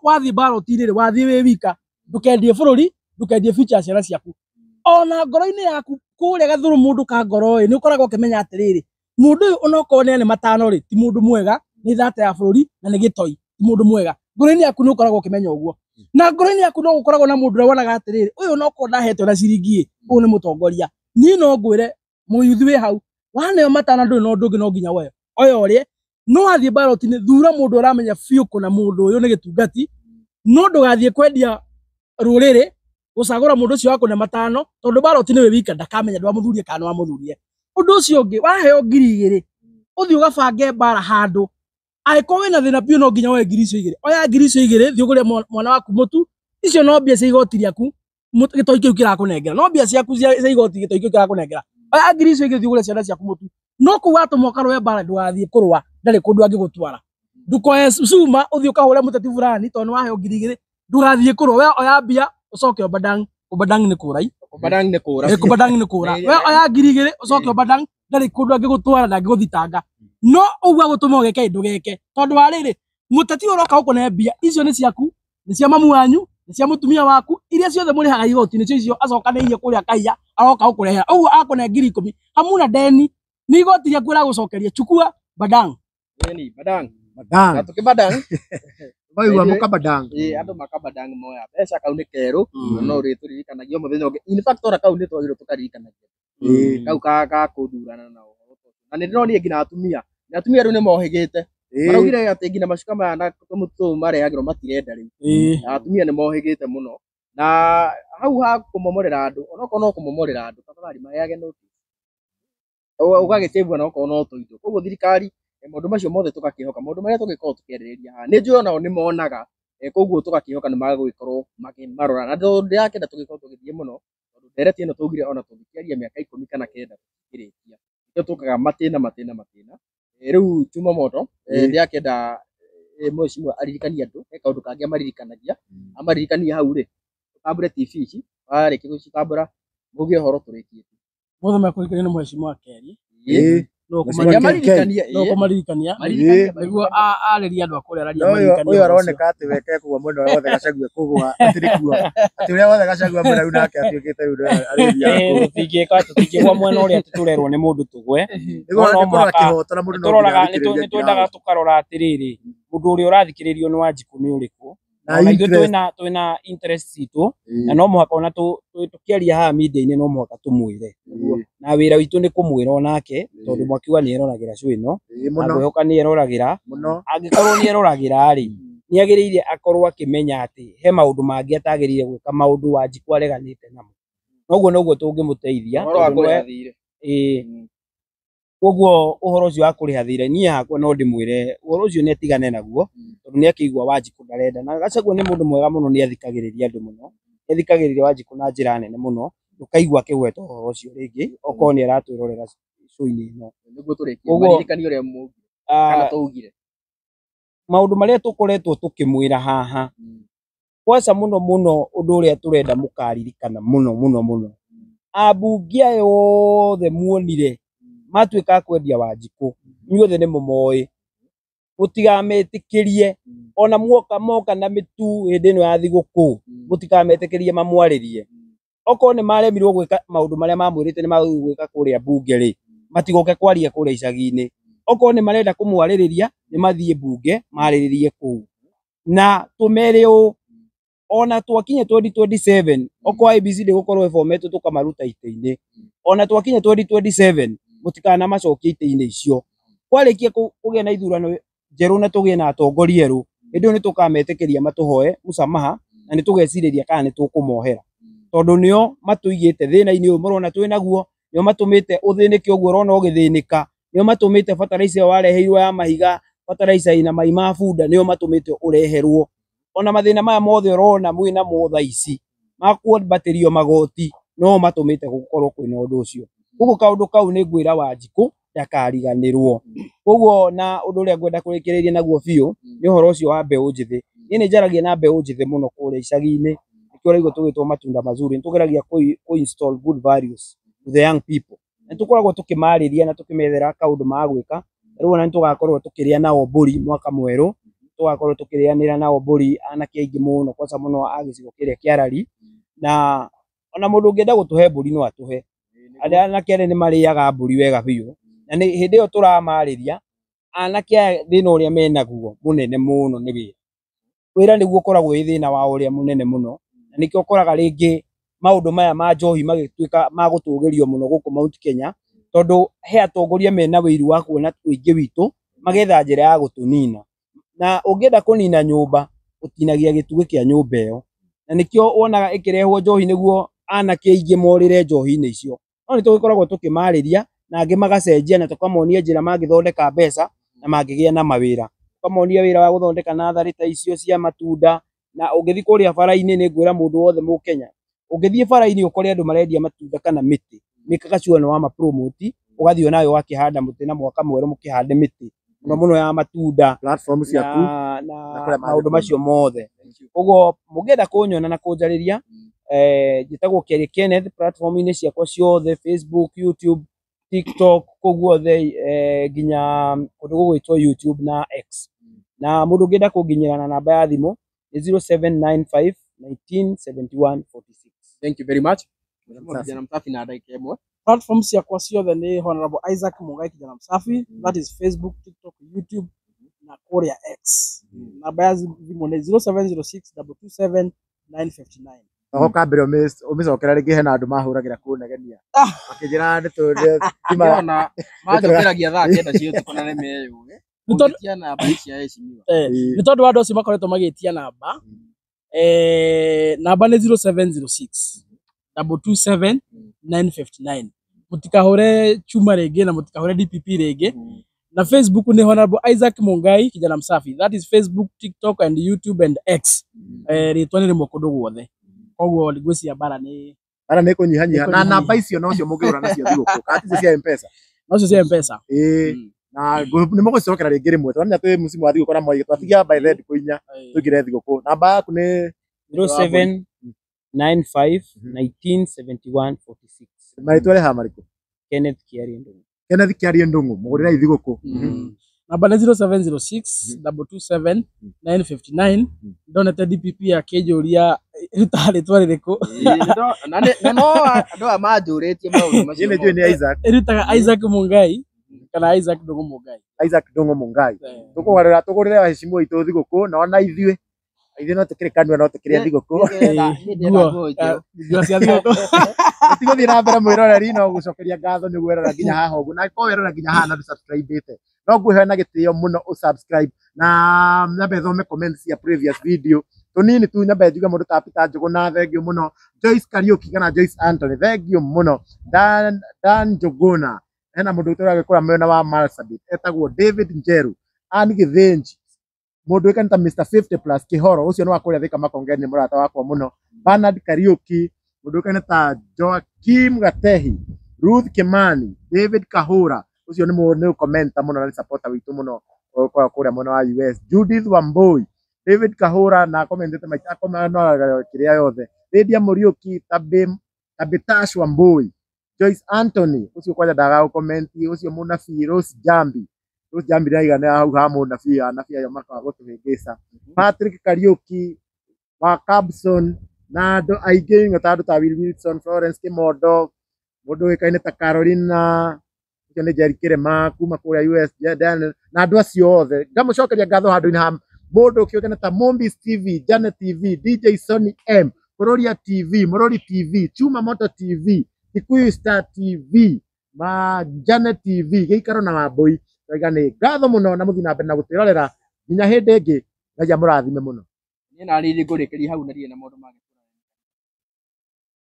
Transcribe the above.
Wathiĩ ballot-inĩ rĩ, wathiĩ wĩ wika, ndũkendie bũrũri, ndũkendie future ya ciana ciaku. Ona ngoro-inĩ yaku kũrĩa gathũrũ mũndũ ka ngoro ĩ, nĩ ũkoragwo ũkĩmenya atĩrĩrĩ, mũndũ ũyũ onokorwo nĩ ane matano rĩ, ti mũndũ mwega, nĩ thata ya bũrũri na nĩ gĩtoi, ti mũndũ mwega. Ngoro-inĩ yaku nĩ ũkoragwo ũkĩmenya ũguo. Na ngoro-inĩ yaku no gũkoragwo na mũndũ ũrĩa wonaga atĩrĩrĩ, ũyũ onokorwo ndahetwo na ciringi ĩ, ũyũ nĩ mũtongoria. Niĩ no ngwĩre mũyuthi wĩ hau, waneo matano ndũrĩ na ũndũ ũngĩ no nginya woe. Oya ũrĩe, no wathiĩ ballot-inĩ thura mũndũ ũramenya biũ kũna mũndũ ũyũ nĩ gĩtungati, no ndũgathiĩ kwendia rũrĩrĩ gũcagũra mũndũ ũcio wa kũne matano, tondũ ballot-inĩ wĩ wika ndakamenya ndwamũthurie kana nĩwamũthurire. Ũndũ ũcio ũngĩ, waheo 2,000 ũthiĩ ũgabange mbara handũ, angĩkorwo wĩna thĩna biũ no nginya woe 2,000. Oya 2,000 thiĩ ũgũre mwana waku mũtu, icio no mbia cia igoti rĩaku, gĩtoi kĩu kĩrakũnengera, no mbia ciaku cia igoti gĩtoi kĩu kĩrakũnengera. Oya 2,000 thiĩ ũgũre ciana ciaku mũtu. No kũu watũmwo ũkarũe mbara ndũgathiĩ kũrũa, ndarĩ kũndũ angĩgũtwara. Ndũkoe cuma ũthiĩ ũkahũre mũteti fulani tondũ nĩwaheo 2,000, ndũgathiĩ kũrũa. We oya mbia ũcoke Obadang. Obadang nĩ kũra. Obadang nĩ kũra. Obadang nĩ kũra. We oya 2,000 ũcoke Obadang, ndarĩ kũndũ angĩgũtwara, ndangĩgũthitanga. No ũguo agũtũma ũgeke ndũgeke, tondũ wa rĩrĩ, mũteti ũyũ ũroka gũkũne mbia icio nĩ ciaku, nĩ cia mamu wanyu, nĩ cia mũtumia waku, iria ciothe mũrĩhaga igoti nĩcio icio acokanĩirie kũrĩa kaiya aroka gũkũrehera. Ũguo akũne 10,000 hamuna deni, nĩ igoti rĩaku rĩragũcokeria. Chukua Badang. Ĩni, Badang. Badang. Na tũkĩbadang. Maigua mũkabadang. Ĩĩ, andũ makabadang moya mbeca, kau nĩ kerũ, na no ũrĩtũririkanagia mũthenya ũngĩ. In fact, ona kau nĩ twagĩrĩirwo tũkaririkanagia. Kau ka kũthurana na ũhoro ũcio. Na nĩ ndĩronire nginya atumia. Na atumia rĩu nĩ mohĩgĩte. Maraugire atĩ nginya macuka maya na tũmũtũ tũũ marehagĩrwo matirenda rĩu. Na atumia nĩ mohĩgĩte mũno. Na hau ha kũmomorera andũ, onokorwo no kũmomorera andũ, tafadhali maheage notice. Ũgagĩsave onokorwo no tũindo. Koguo thirikari, maũndũ macio mothe tũgakĩhoka, maũndũ marĩa tũngĩkorwo tũkĩarĩrĩria haha, nĩ njũĩ onao nĩ monaga, koguo tũgakĩhoka nĩ magũgĩkorwo makĩmarora. Na tondũ ndĩrakĩenda tũgĩkorwo tũgĩthiĩ mũno, tondũ ndereti ĩno twaugire ona tũngĩkĩaria mĩaka 19 tũtingĩrĩkia. Nĩkĩo tũkaga matĩna matĩna matĩna. Rĩu chuma moto, ndĩrakĩenda mheshimiwa aririkanie andũ, he kaũndũ kangĩ amaririkanagia, amaririkanie hau rĩ, ũtambũre TV ici, warĩkia gũcitambũra, muge ũhoro tũrĩkie. Mothe mekũririkania nĩ mheshimiwa Kerĩ. No Mheshimiwa Amaririkanie, no kũmaririkania. Maririkanie. Nĩguo arĩrie andũ a kũrĩa araria No ũyũ maririkanie ũyũ ũhoro ũcio. aroneka atĩ weke kũgwa mwena ũrĩa wothe Gachagua kũgwa, atĩ nĩkuo. Atĩ ũrĩa wothe Gachagua mwena rĩu nake atuĩkĩte rĩu nĩwe arĩthiaga kũu. Tũtingĩka tũtingĩgwa mwena ũrĩa atĩ tũrerwo nĩ mũndũ tũgwe. Nĩ No kũrora mũhaka kĩhoto na mũndũ no nginya tũroraga athikĩrĩrie nĩ twendaga nginya tũkarora atĩrĩrĩ, mũndũ ũrĩa ũrathikĩrĩrio nĩ Wanjikũ nĩ ũrĩkũ, na ona ithuĩ interest. twĩna interest citũ, na no mũhaka ona tũkĩaria haha media-inĩ no mũhaka tũmwĩre, na wĩra witũ nĩ kũmwĩra onake, tondũ mwakiuga nĩ eroragĩra show ĩno, Ĩĩ, na mũno ngwĩhoka nĩ eroragĩra. Mũno. Angĩkorwo nĩ eroragĩra rĩ, nĩ agĩrĩire akorwo akĩmenya atĩ he maũndũ mangĩ atagĩrĩire gwĩka, maũndũ Wanjikũ areganĩte namo. Noguo noguo tũngĩmũteithia. Ũhoro wa tondũ kũrĩha thirĩ. Ĩĩ, koguo ũhoro ũcio wa kũrĩha thirĩ, niĩ hakwa no ndĩmwĩre ũhoro ũcio nĩ atigane naguo, tondũ nĩ akĩigua Wanjikũ ndarenda. Na Gachagua nĩ mũndũ mwega mũno, nĩ athikagĩrĩria andũ mũno, nĩ athikagĩrĩria Wanjikũ na njĩra nene mũno, ndũkaigua akĩgweta ũhoro ũcio rĩngĩ okorwo nĩ aratwĩrorera show-inĩ ĩno. Nĩguo tũrĩkie, Koguo maririkanie ũrĩa mũgire kana tũugire. Maũndũ marĩa tũkoretwo tũkĩmwĩra haha kwanza mũno mũno, ũndũ ũrĩa tũrenda mũkaririkana mũno mũno mũno, ambunge aya othe muonire matuĩka a kwendia Wanjikũ, inyuothe nĩ mũmoĩ, mũtigametĩkĩrie ona muoka moka na mĩtu hĩndĩ ĩno ya thigũkũ, mũtikametĩkĩrie mamwarĩrie. Okorwo nĩ maremirwo gwĩka maũndũ marĩa mamwĩrĩte nĩ magũthiĩ gwĩka kũrĩa mbunge rĩ, matigoke kwaria kũrĩa icagi-inĩ. Okorwo nĩ marenda kũmwarĩrĩria, nĩ mathiĩ mbunge marĩrĩrie kũu. Na tũmere ũũ, ona twakinya 2027, okorwo IEBC ndĩgũkorwo ĩbometwo tũkamaruta itĩ-inĩ, ona twakinya 2027 mũtikanamacokie itĩ-inĩ icio. Kwarĩkia kũgĩa na ithurano njerũ na tũgĩe na atongoria erũ, hĩndĩ ĩyo nĩ tũkametĩkĩria matũhoe mũsamaha, na nĩ tũgecirĩria kana nĩ tũkũmohera, tondũ nĩo matũigĩte thĩna-inĩ ũyũ mũrona twĩ naguo, nĩo matũmĩte ũthĩnĩke ũguo ũrona ũgĩthĩnĩka, nĩo matũmĩte fertilizer ĩyo wareheirwo ya mahiga, fertilizer ĩna mai ma bunda, nĩo matũmĩte ũreherwo. Ona mathĩna maya mothe ũrona mwĩ namo thaa ici ma kwambatĩrio magoti, no matũmĩte gũkorwo kwĩna ũndũ ũcio. Koguo kaũndũ kau nĩ ngwĩra Wanjikũ ndakariganĩrwo. Koguo na ũndũ ũrĩa ngwenda kũrĩkĩrĩria naguo biũ nĩ ũhoro ũcio wa mbeũ njĩthĩ. Niĩ nĩ njaragia na mbeũ njĩthĩ mũno kũrĩa icagi-inĩ, nĩkĩo ũraigua tũgĩtwo matunda mazuri. Nĩ tũgeragia kũ install good values to the young people. Nĩ tũkoragwo tũkĩmarĩria na tũkĩmethera kaũndũ magwĩka. Rĩu ona nĩ tũgakorwo tũkĩrĩa nao mbũri mwaka mwerũ, Tũgakorwo tũkĩrĩanĩra nao mbũri anake aingĩ mũno, kwanza mũno a gĩcigo kĩrĩa kĩa Rari. Na ona mũndũ ũngĩenda gũtũhe mbũri no atũhe. Arĩa anake arĩa nĩ marĩaga mbũri wega biũ, na nĩ hĩndĩ ĩyo tũramarĩria anake aya, thĩna ũrĩa menaguo mũnene mũno nĩ wĩra. Wĩra nĩguo ũkoragwo wĩ thĩna wao ũrĩa mũnene mũno, na nĩkĩo ũkoraga rĩngĩ maũndũ maya ma njohi magĩtuĩka ma gũtũgĩrio mũno gũkũ Mount Kenya, tondũ he atongoria mena wĩiru wa kuona ũingĩ witũ magetha njĩra ya gũtũnina. Na ũngĩenda kũnina nyũmba, ũtinagia gĩtugĩ kĩa nyũmba ĩyo, na nĩkĩo wonaga ĩkĩrehwo njohi nĩguo anake aingĩ morĩre njohi-inĩ icio. No nĩ tũgĩkoragwo tũkĩmarĩria na angĩ magacenjia, na tũkamonia njĩra mangĩthondeka mbeca na mangĩgĩa na mawĩra. Tũkamonia wĩra wa gũthondeka natharĩ ta icio cia matunda. Na ũngĩthiĩ kũrĩa bara-inĩ, nĩ ngwĩra mũndũ wothe mũkenya, ũngĩthiĩ bara-inĩ ũkore andũ marendia matunda kana mĩtĩ, mĩkaga sure nĩ wama promote, ũgathiĩ onawe ũgakĩhanda mũtĩ, na mwaka mwerũ mũkĩhande mĩtĩ mũno mũno ya matunda Platform ciaku na na kũrĩa maũndũ mangĩkuona. Macio mothe. Koguo mũngĩenda kũnyona na kũnjarĩria, njĩtagwo Kĩarie Kenneth platform-inĩ ciakwa ciothe, Facebook, YouTube, TikTok, kũu guothe, nginya kũndũ gũgwĩtwo YouTube na X. Na mũndũ ũngĩenda kũnginyĩra na namba ya thimũ nĩ 0795 19 71 46. Thank you very much. Mheshimiwa Msafi. Kijana Msafi na ndagĩka ĩmwe. Platform ciakwa ciothe nĩ Honorable Isaac Mungai Kijana Msafi, that is Facebook, TikTok, YouTube na kũrĩa X. Namba ya thimũ nĩ 0706 227 959. Oho mbere ũmĩcokera rĩngĩ, hena andũ mahũragĩra kũnegenia makĩnjĩra nĩ Ndĩrona manjũkĩragia thaa 9 cia ũtukũ na nĩ meyũĩ. Nĩ tondũ Ũngĩtia namba ici aheshimiwa. Nĩ tondũ wa andũ acio makoretwo magĩtia namba, namba nĩ 0706 227 959. Mũtikahũre chuma rĩngĩ na mũtikahũre DPP rĩngĩ. Na Facebook nĩ Honorable Isaac Mungai Kijana Msafi, that is Facebook, TikTok and YouTube and X. Rĩtwa nĩ rĩmwe kũndũ guothe, koguo ngwĩciria mbara nĩ Ara nĩ kũnyihanyiha na Nĩ namba icio nocio mũngĩgũra nacio thigũkũ kana ticio cia M-Pesa. Nocio cia M-Pesa. Ĩĩ, na nĩ mũgũcokera rĩngĩ rĩmwe, twamenya twĩ msimu wa thigũkũ na mwaige twatigia by then thikũ 4 tũingĩre thigũkũ. Namba yaku nĩ 0795 19 71 46. Marĩtwa rĩha marĩkũ? Kenneth Kiarie Ndung'u. Kenneth Kiarie Ndung'u, mũgũrĩre thigũkũ. Namba nĩ 0706 227 959. Ndonete DPP akĩnjũria ĩrutaga rĩtwa rĩrĩkũ. Na no andũ aya manjũrĩtie maũndũ macio Niĩ nĩ njũĩ nĩ Isaac. Ĩrutaga Isaac Mungai kana Isaac Ndung'u Mungai. Isaac Ndung'u Mungai. Tũkũgarũra tũgũrĩre waheshimiwa itũ thigũkũ, na ona ithuĩ no tũkĩrĩ kanua no tũkĩrĩe thigũkũ. Nguo nguo cia thigũkũ. Tũtigũthiĩ na mbere mwĩroreri, no gũcokeria ngatho nĩ gwĩrora nginya haha ũguo, na korwo werora nginya haha na ndũ-subscribe-ĩte, no ngwĩhoya na gĩtĩo mũno ũ-subscribe na nyambe thome comments cia previous video tũnini tu. Nyambe njuge mũndũ ta Peter Njũgũna, thank you mũno. Joyce Kariuki kana Joyce Anthony, thank you mũno. Dan Njũgũna, hena mũndũ ũtũraga gĩkũra mwena wa Marsabit etagwo David Njeru, Ann Gĩthĩnji, mũndũ ũĩkaine ta Mr 50 plus Kĩhoro, ũcio nĩ wa kũrĩa Thika Makongeni, mũrata wakwa mũno. Bernard Kariuki, mũndũ ũĩkaine ta Joakim Gatehi, Ruth Kimani, David Kahura, ũcio nĩ nĩ commenter mũno na nĩ supporter witũ mũno ũkoragwo kũrĩa mwena wa US. Judith Wambui, David Kahura na commentete maita no kĩrĩa yothe. Lydia Muriuki, Tabitash Wambui, Joyce Anthony, ũcio kwanja ndaga gũcomment, ũcio mũnabii Rose Jambi. Rose Jambi nĩaiga nĩ hau ha mũnabii, anabii ayo makaga gũtũhĩngĩca. Patrick Kariuki wa Cabson na andũ aingĩ ta andũ ta Will Wilson, Florence Kimondo, mũndũ ũĩkaine ta Carolina, ũcio nĩ Jerry Kĩrĩma kuma kũrĩa US, na andũ acio othe ngamũcokeria ngatho handũ-inĩ ha mũndũ ũkĩũĩkaine ta Mombis TV, Janet TV, DJ Sony M, Kuroria TV, Murori TV, Chuma Moto TV, Kikuyu Star TV, ma Janet TV, Gĩikaro na Wambui. Twaiga nĩ ngatho mũno na mũthiĩ na mbere na gũtwĩrorera nginya hĩndĩ ĩngĩ. Ngai amũrathime mũno. Niĩ na rĩrĩ ngũrĩkĩria hau na ndirĩ na maũndũ mangĩ.